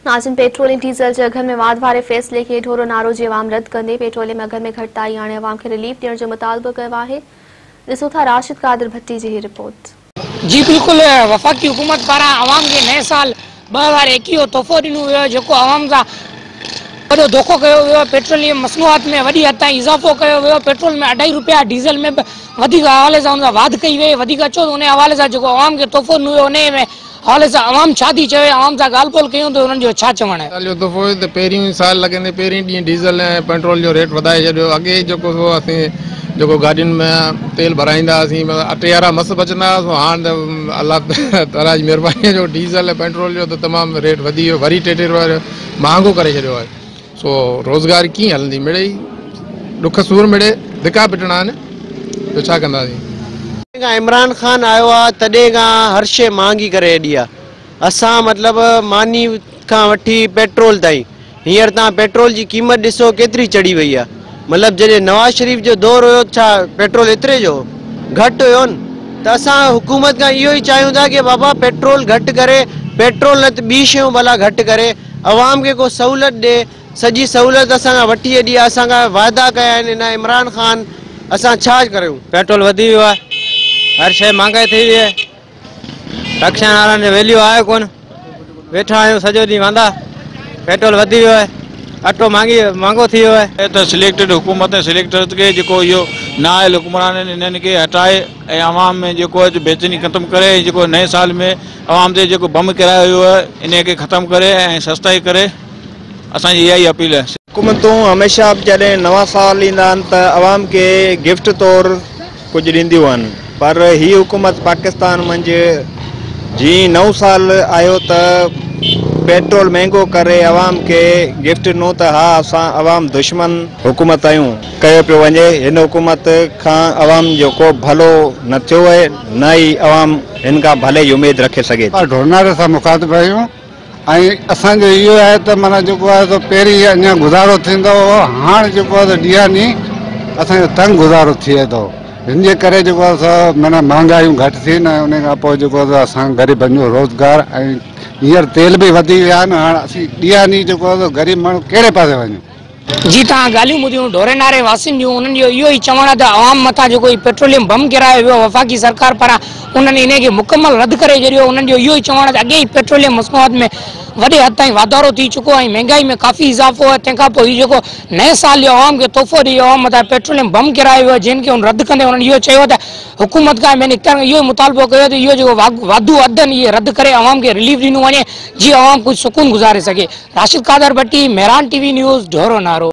नाज़रीन, पेट्रोल ऐं डीज़ल जे अघनि में वाध वारे फ़ैसिले खे ढोरो नारो जी अवाम रद्द कंदे पेट्रोलियम अघनि में घटिताई आणे अवाम खे रिलीफ ॾियण जो मुतालबो कयो आहे। ॾिसो था राशिद कादिर भट्टी जी रिपोर्ट। जी बिल्कुलु, वफ़ाक़ी हुकूमत पारां अवाम खे नए साल 2021 तोहफ़ो ॾिनो वियो आहे, जेको अवाम सां वॾो धोखो कयो वियो आहे। पेट्रोलियम मसनूआत में वॾी हद ताईं इज़ाफ़ो कयो वियो, पेट्रोल में 2.5 रुपया, डीज़ल में वधीक हवाले सां हुन सां वाध कई वई। वधीक अचो त उन हवाले सां जेको अवाम खे तोहफ़ो ॾिनो वियो उन में हवाले सां अवाम छा थी चवे, अवाम सां ॻाल्हि ॿोल कयूं त हुननि जो छा चवणु आहे। साल जो तोहफ़ो त पहिरियों साल लॻंदे पहिरीं ॾींहुं डीज़ल ऐं पेट्रोल जो रेट वधाए छॾियो। अॻे जेको सो असीं जेको गाॾियुनि में तेल भराईंदा हुआसीं अटे वारा मस बचंदा हुआसीं, हाणे त अलाह ताला जी महिरबानी जो डीज़ल ऐं पेट्रोल जो त तमामु रेट वधी वियो, वरी 3-3 रुपया महांगो करे छॾियो आहे। सो रोज़गार कीअं हलंदी, मिड़ेई ॾुख सूर मिड़े धिका पिटणा आहिनि, ॿियो छा कंदासीं। इमरान ख़ान आयो आहे तॾहिं खां हर शइ महांगी करे छॾी आहे। असां मतिलबु मानी खां वठी पेट्रोल ताईं, हींअर तव्हां पेट्रोल जी क़ीमत ॾिसो केतिरी चढ़ी वई आहे। मतिलबु जॾहिं नवाज़ शरीफ़ जो दौर हुयो छा पेट्रोल एतिरे जो घटि हुयो न, त असां हुकूमत खां इहो ई चाहियूं था की बाबा पेट्रोल घटि करे, पेट्रोल न त ॿी शयूं भला घटि करे, अवाम खे को सहूलियत ॾे। सॼी सहूलियत असां खां वठी छॾी आहे, असां खां वाइदा कया आहिनि हिन इमरान ख़ान, असां छा करियूं। पेट्रोल वधी वियो आहे, हर शइ महांगाई थी वई आहे, रक्षा वारनि जो वैल्यू आहे कोन, वेठा आहियूं सॼो ॾींहुं वांदा। पेट्रोल वधी वियो आहे, आटो महांगो थी वियो आहे। त सिलेक्टेड हुकूमत सिलेक्टर खे जेको इहो नाअहिल हुकुमरान आहिनि इन्हनि खे हटाए ऐं अवाम में जेको आहे बेचैनी ख़तमु करे, जेको नए साल में अवाम ते जेको बम किरायो वियो आहे इन खे ख़तमु करे ऐं सस्ताई करे। असांजी इहा ई अपील आहे। हुकूमतूं हमेशा जॾहिं नवां साल ईंदा आहिनि त अवाम खे गिफ्ट तौर कुझु ॾींदियूं आहिनि, पर ही हुकूमत पाकिस्तान मंझि जीअं नओं साल आयो त पेट्रोल महंगो करे अवाम खे गिफ्ट ॾिनो त हा असां अवाम दुश्मन हुकूमत आहियूं कयो पियो वञे। हिन हुकूमत खां अवाम जो को भलो न थियो आहे, न ई अवाम हिन खां भले जी उमेद रखे सघे थी। ढोरनारे सां मुखातिब आहियूं ऐं असांजो इहो आहे त माना जेको आहे सो पहिरीं अञा गुज़ारो थींदो हो, हाणे जेको आहे ॾींहं ॾींहुं असांजो तंग गुज़ारो थिए थो। हिन जे करे जेको आहे सो माना महांगायूं घटि थियनि ऐं उन खां पोइ जेको आहे असां ग़रीबनि जो रोज़गार ऐं हींअर तेल बि वधी विया आहिनि, हाणे असीं ॾींहं ॾींहुं जेको आहे ग़रीब माण्हू कहिड़े पासे वञूं। जी तव्हां ॻाल्हियूं ॿुधियूं ढोरे नारे वासियुनि जूं, उन्हनि जो इहो ई चवणु आहे त अवाम मथां जेको पेट्रोलियम बम किरायो वियो वफ़ाक़ी सरकार पारां, उन्हनि इन खे मुकमल रद्द करे छॾियो। उन्हनि जो इहो ई चवणु आहे त अॻे ई पेट्रोलियम मसनूआत में वॾे हद ताईं वाधारो थी चुको आहे ऐं महांगाई में काफ़ी इज़ाफ़ो आहे। तंहिंखां पोइ इहो जेको नए साल जो अवाम खे तोहफ़ो ॾेई अवाम मथां पेट्रोलियम बम किरायो वियो आहे, जंहिं खे हुन रद्द कंदे उन्हनि इहो चयो त हुकूमत खां मैंने इहो मुतालबो कयो त इहो जेको वाधू अधु आहिनि इहे रद्द करे अवाम खे रिलीफ ॾिनो वञे, जीअं अवाम कुझु सुकून गुज़ारे सघे। Rashid Qadir Bhatti, Mehran TV news, Dhoro Naro.